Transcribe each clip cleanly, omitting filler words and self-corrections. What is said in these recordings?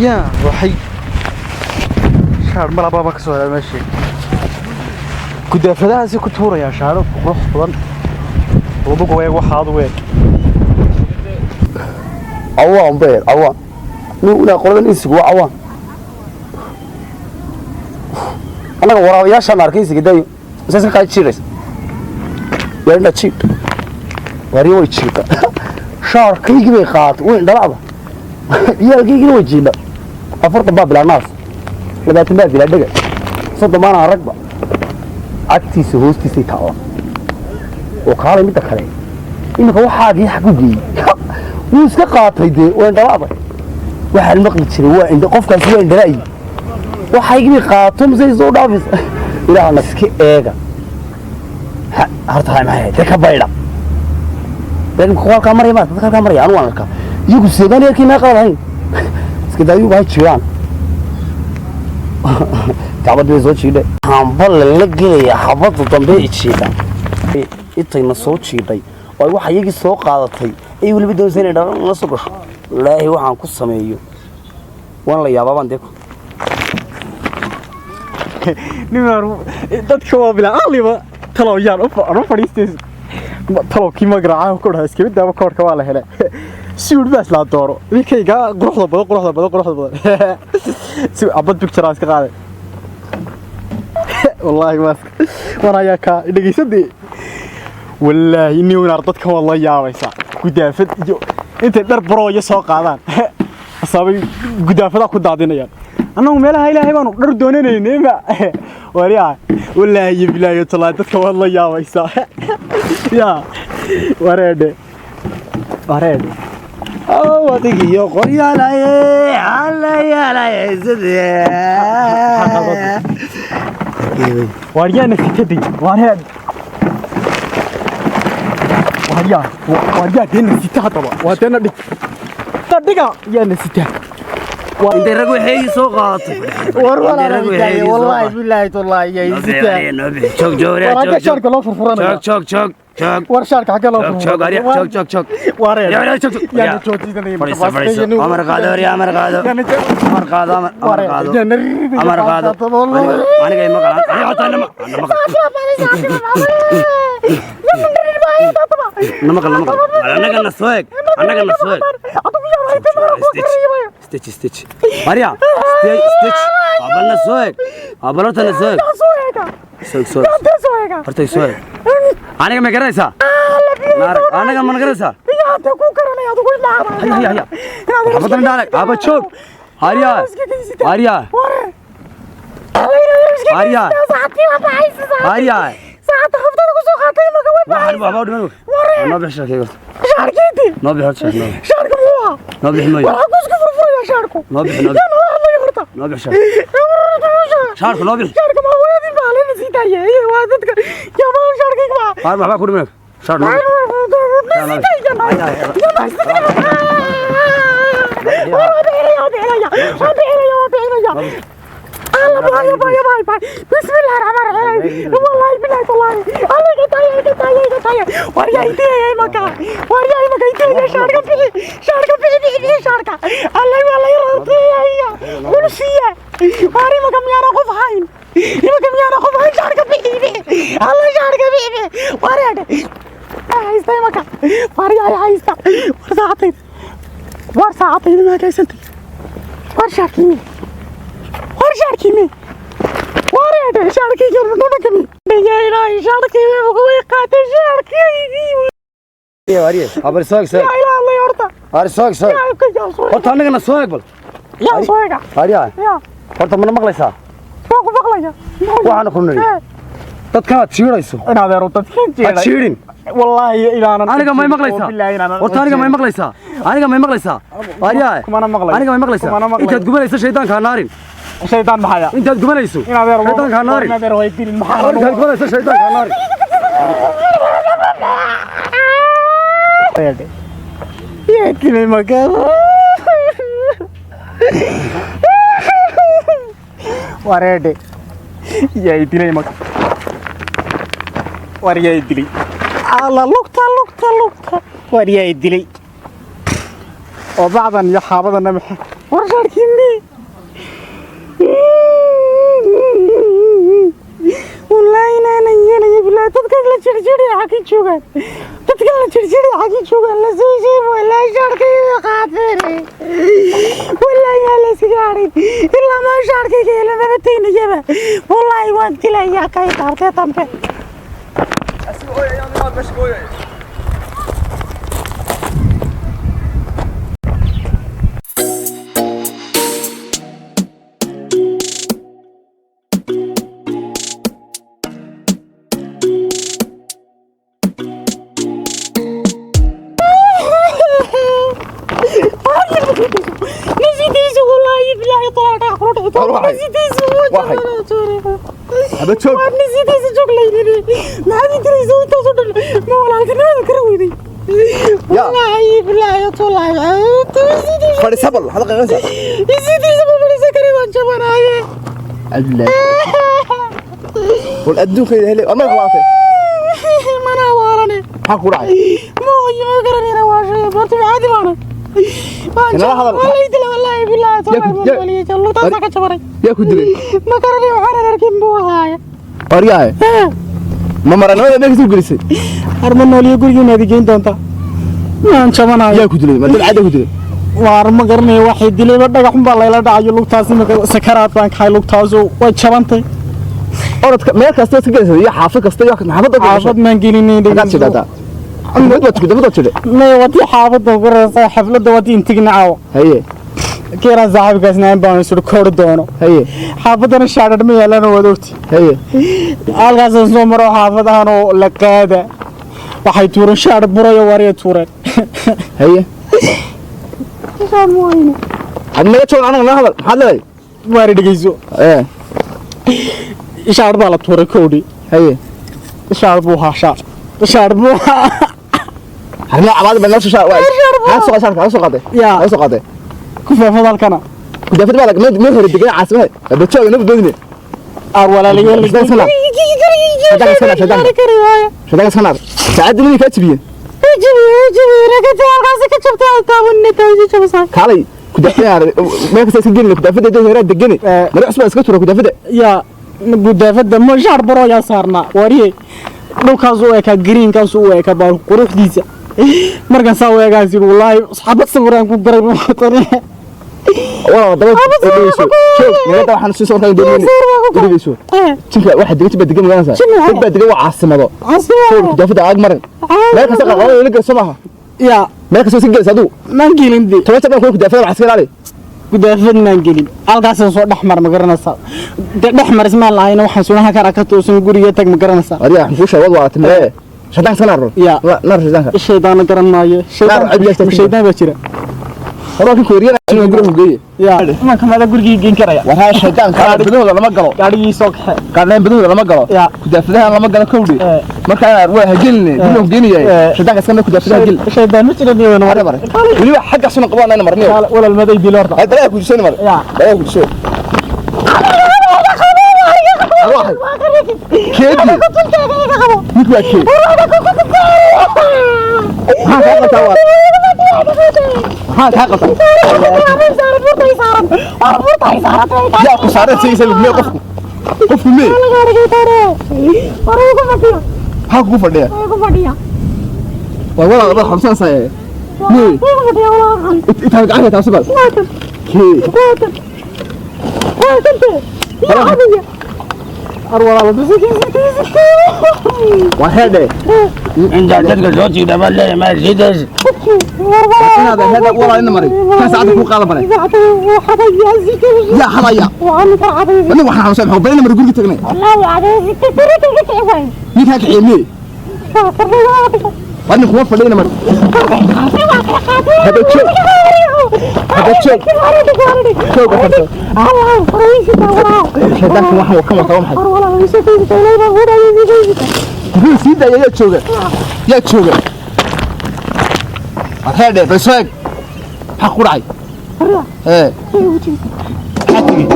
Yaa waxay shaar malababa ka soo helay meeshii gudaafadahaasi ku tuurayaa shaaro qurux badan ladugu weeg waxaad weeg. Cawaan beer cawaan nin qoladan insigu waa cawaan. Annaga waraabayaashaan arkay insiga dayo mise iska qaadi jiiraysa weerna jiidh wariyo way jiidha shaarkaygii bay qaadatay way indhalacda ciyaalkaygina way jiidha. 40 baa bilaa naas, 20 baa bilaa dhega, 30 baana aragba cagtiisa hoostiisay taalla oo kaalay. Midda kale iminka waxaagii xag u geeyey wuu iska qaatay dee waa indhalacday. Waxaan maqli jiray waa indha qofkaasi waa indhala'yi waxaygii qaato mise soo dhaafaysa ilaahna iska eega. Horta maxay dee ka baydha laakiin kuwa halkaa maraya ma dadka halkaa maraya anu waan arkaa iyagu seegaan yarkii mee qalad ahayn iska daayugu hay jiraan kacbadii bay soo jiidhay hamba lala gelaya xabadda dambe i jiidha intayna soo jiidhay oo ay waxa iyagii soo qaadatay ay weliba doonaysa inay dhalan la soo gasho. Wallaahi waxaan ku sameeyo waan la yaabaa baan dee. Nimaan dadka waa bilaa aqliba talow yaan u fadhiistay talow kii magaracaa ku dhahay iskaba daaba koorka waa la helay suud baa islaa dooro ninkayga quruxda badan quruxda badan quruxda badan si abad picture iska qaaday. Wallaahi maas war ayaa ka dhegeysadii. Wallaahi niwnaar dadka waa la yaabaysaa gudaafad iyo intay dhar barooyo soo qaadaan asaabay gudaafada ku daadinayaan. Annagu meelaha ilaahay baanu dhar doonanaynay ma waryaa. Wallaahi iyo bilaahi talaa dadka waad la yaabaysaa yaa wareedhe wareedhe. Adigiyo qoryaalaye alayaalaye sidee. Waaryaana sitadii wareed waaryaa waaryaa deena sita haddaba waa deena dhig ta dhiga yaana sita. Intay rag waxay soo qaadatay. War wallaahi bilaahi tallaahi yaa sita. Joog joog. War xagga shaarka loo furfuranaya. Joog joog joog joog. War shaarka xagga loo joog joog arya joog joog joog. Wareed. Joog joog joog. Yaana joojinaya. Fadhiiso fadhiiso, amar qaado arya, amar qaado, amar qaado, amar amar qaado, amar qaado. Aniga ima qalan aniga horta nama maqal nama maqal nama maqal. Annaga na soo eg, annaga na soo eg. Stitch stitch arya stitch stitch abal na soo eg, abal horta na soo eg, soo eg soo eg horta soo eg. Aniga ma garanaysaa? Naarag anaga ma garanaysaa? Haya haya haya xabadan dhaarag aba joog arya arya arya arya. Waxaan waxba u dhiman noo bixi shaarkayga horta noo bixi horta shaarka noo bixi mooyo noo bixi noo bixi noo bixi shaarka shaarku noo bixi. Qaar waxbaa ku dhiman shaar noo bixi. War saacadayda ma hagaysantay? War shaarkiimi, war shaarkiimi, wareedhe shaarkayga dhunakami yaa ilaahay shaarkayga way qaatay shaarkaygii. Arya abar soo eg soo eg. Yaa ilaahay horta. Arya soo eg soo eg. Yaa soo horta annagana soo eg bal. Yaa soo ega. Arya. Yaa. Horta mana maqlaysaa? Waan ku maqlaya. Waxaana ku nidhi dadkan aad jiidhayso in adeero dadkan aad jeeday jiidhin. Wallaahi inaanan aniga may maqlaysaa? Horta aniga may maqlaysaa? Aniga may maqlaysaa arya? Kumana maqlayo. Aniga may maqlaysaa? Kumana maqlayo. Intaad gubanayso shaydaanka ha naarin. Shaydaan maxaya? Intaad gubanayso in adeer shaydaanka ha naarin. In adeer way dilin maxaa? Intaad gubanayso shaydaanka ha naarin. Yaa dilay magaalo wareedhe yaa dilay maga war yaa dilay alla lugta lugta lugta war yaa dilay. Oo bacdan iyo xaabadana maxaa war shaarkii mi wallaahi inaanan yeelaya bilaa dadkan la jirjiriya xagii joogaan dadkan la jirjiriya xagii joogaan la soo sheego wallaahi shaarkayga qaateen wallaahi yaa la iskaga hadhin ilaa maa shaarkayga helamaba tegnayaba wallaahi waan dilayaa kay taabtee dambe. Haba joog. Fadhiisa bal, maxaad qeynaysaa? Allah. Wal adduunka ilaahay, ama qaatay. Maxaa ku dhacay? Inala hadal. Yaa ku dilay? Waryahay. Ma maranimada meesha soo gelisay? Arma nooliyo gurigii maad geyn doontaa waan jabanayo. Yaa ku dilay? Ma dad caadi ku dilay? Waar ma garanayo waxay dilayba dhagax unbaa layla dhacayo lugtaas imika sakaraad baan kahay lugtaasu way jabantay. Orodka meel kasta iska gelisay iyo xaafad kasta iyo xaafadda ku xaafad maan gelinay. Xagaad jidhataa? Mid baad ku dabada jidhay. May wadii xaafadda garaysa xafladda wadii intigna caawa. Haye. Keeraan saaxiibkaasna in baan isu koori doono. Haye. Xaafaddana shaadhadh ma yeelana waad ogti. Haye. Halkaasaan soo maro xaafadahan oo la qaada waxay tuureen shaadh burayo wariya tuureen. Haye. Had naga joog anaga naga hadal. Maxaad leedahay? Waari dhegeyso. Ee. Shaadh baa la tuuray kowdhi. Haye. Shaadh buu ahaa shaadh shaadh buu ahaa. Harna cabaad baa noo shaar. Ha soo qaad, ha soo qaaday. Yaa. Ha soo qaaday. Ku faafad halkana. Ku daafad baa meel meel hore degan caasimada. Haba joog nabad badine. Aar walaalayaal. Shaydaanka iska naar, shaydaanka. Shaydaanka iska naar. Saacadii ninka ka jabiyeen. Kaalay ku daafad meel kasta iska gelin ku daafada dad hore degan. Mara cusub iska tuura ku daafada. Yaa gudaafada ma shaar baro yaa saarnaa wariye dhulkaas u ekaa greenkaas u ekaa baa quruxdiisa markaan saa u eegaan sir wallaahi xabad sawiraan ku garay tani. Walaal daba dhegeyso. Joog, naga waxaan soo soo doonay. Dhegeyso. Jinka waxa degan baa degan magaranaysaa. Dad baa degan waa caasimado. Ku daafada aag marin. Meel kasta qaqabo la gelso maaha. Yaa Meel kasta iska gelis adigu. Maan gelin de. Toban jab ku daafada wax iska ilaali. Gudaafad maan gelin halkaasaan soo dhex mar ma garanaysaa de dhex mar ismaan lahayna waxaan sunaha kara ka toosan guriga tag ma garanaysaa. Ariya waxaan kuu sheegay waa timee. Shaydaanka iska naar. Yaa. Naar shaydaanka. Shaydaana garan maayo. Naar cid leegtay. Shaydaan baa jira. Hore kii kooriyana inuu guriga geeyay. Yaa imanka maada gurigii geyn karaya. War ha shaydaanka badahooda lama galo. Gaadhigii soo kaxe. Qaarleen badahooda lama galo. Yaa. Ku daafadaha lama galo kowdhi. Marka aan waa hagelin guriga geeniyay. Shaydaanka iska naar ku daafadaha gel. Shaydaan ma jira niyo Mare mare. Weliba xagga sunu qabanayna marniyo. Walaal maday dilo horta. Hay balaa ku disay mar. Yaa. Balaa ku disay. Keedi. Mid waa keedi. Maxaa kaa qabtaa waa? Maxaa kaa qabtaa? Yaa ku saaran saysa mee qofku. Qofku mee. Maxaa kugu fadhiya? Waa walaal laba xamsan saay. Mee. Inta gacanta taabso bal. Kee. Ar walaal Waa heedhe. Inta dadka soo jiida baa leeyahay ma sidaas. Inaad heedhe walaal ina marin. Ka saacada ku qaadan baray. Yaa hadaya. Aniga waxaan xanuunsan maxaa balina mar guriga tagnay. Ninkaa kaxeeyey mee. Waa nin kuma fadhiyana mar. Hada joog. Hada joog. Joog afarta. Shaydaanka waxaan ka wataa waa maxay? Muxuu sii daaya yaa jooga? Yaa jooga? War heedhe bal soo eeg. Maxaa ku dhacay? Ee. Maxaa tegey?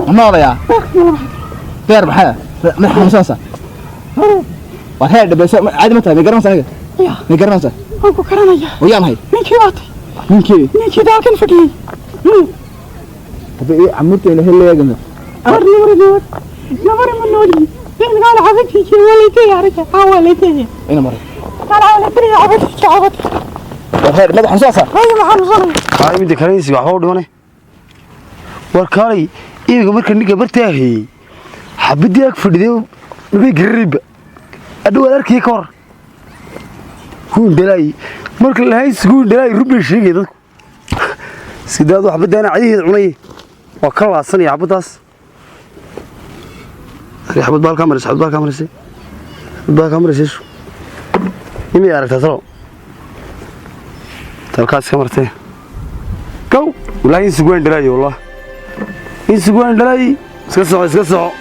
Ma noolayaa? Beer maxaa? Ma xanuunsanaysaa? War heedhe bal soo caadi ma tahay? Ma garanaysaa aniga? Ma garanaysaa? Waan ku karanayaa. Wayaan hay. Ninkii baatay. Ninkii. Ninkii daalkan fadhiyey. Hadda camuurteena heleegana. Namari ma nooli. Ninkaan cabadkiisa walaytay arka. Ah walaytay. Ina maray. Kaan walaytay cabadkiisa cabad. War heer madax xanuunsanaysaa. Ay ma xanuunsanay. Haa midda kale insi waxba u dhimanay. War kaalay iminka marka ninka bartaa hayey xabadii ag fadhiday mabay garariba adhow waan arkaya ka hor huundalaay marka lahayn huundalaay run bay sheegaya dadku sidaadu xabadaana cadiheed cunay waa ka laasanaya xabadaas. Xabad baa halkaa marisay, xabad baa halkaa marisay, xabad baa halkaa marisay. Imay aragtaa talo talkaas ka martee gow. Wallaahi insigu waan dhalaay, wallah insigu waan dhalaay. Iska soco, iska soco.